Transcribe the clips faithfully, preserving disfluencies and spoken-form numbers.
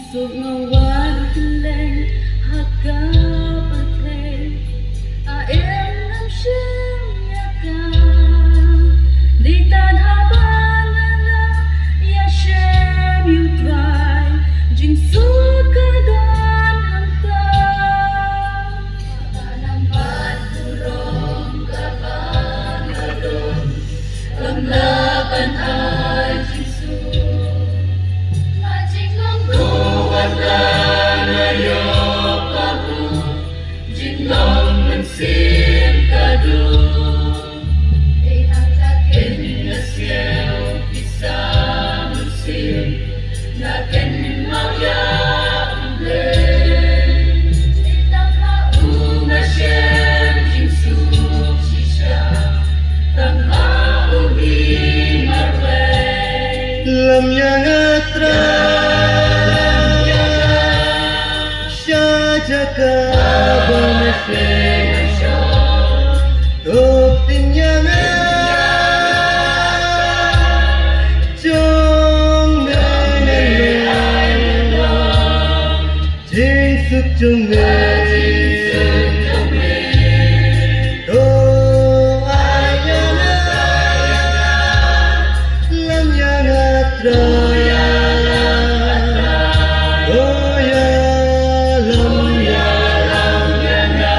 Suk nga wan kylleng ha ka pyrthei, a em ngam shim ïa ka. Dei tang haba nga la ïashem ïa U Trai, jingsuk ka don hangta. Kata nambat burom kaba nga don, kam lah ban ai jingsuk. Ha jinglong ko wat la nga ïoh pahuh, jinglong mynsiem ka don. Dei hangta keiñ nga siew pisa mynsiem, nga kynmaw ïa U Blei. Tang ha u nga shem jingsuk shisha, tang ha u hi marwei. Lem ïa nga Trai, sha jaka ba me shem. To ktien ïa nga, jong me ne long, jingsuk jong me. To ai ïa nga, lem ïa nga Trai. Oh ïa, lem ïa nga.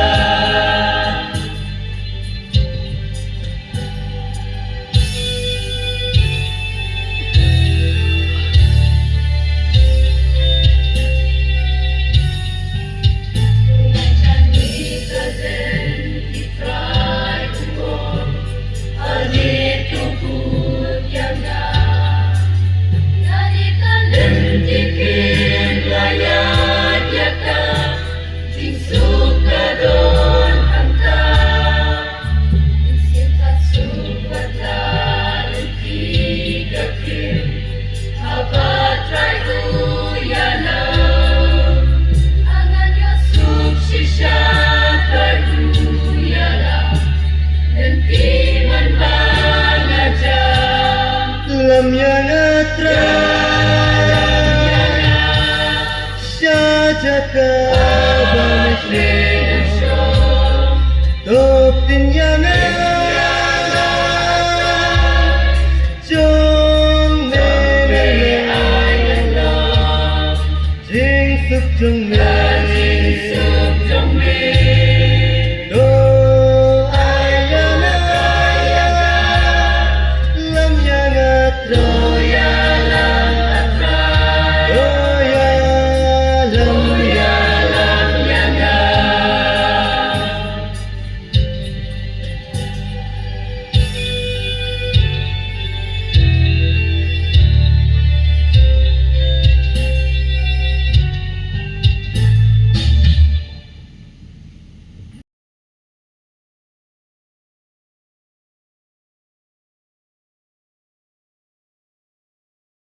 Jingsuk ka don hangta. Mynsiem ka suk wat la lynti ka ktien, haba Trai u ïalam. Ngan ïasuk shisha Trai u ïalam, lynti man ba nga jam. Lem ïa nga Trai, sha jaka ba me shem. To ktien ïa nga, jong me ne long, jingsuk jong me.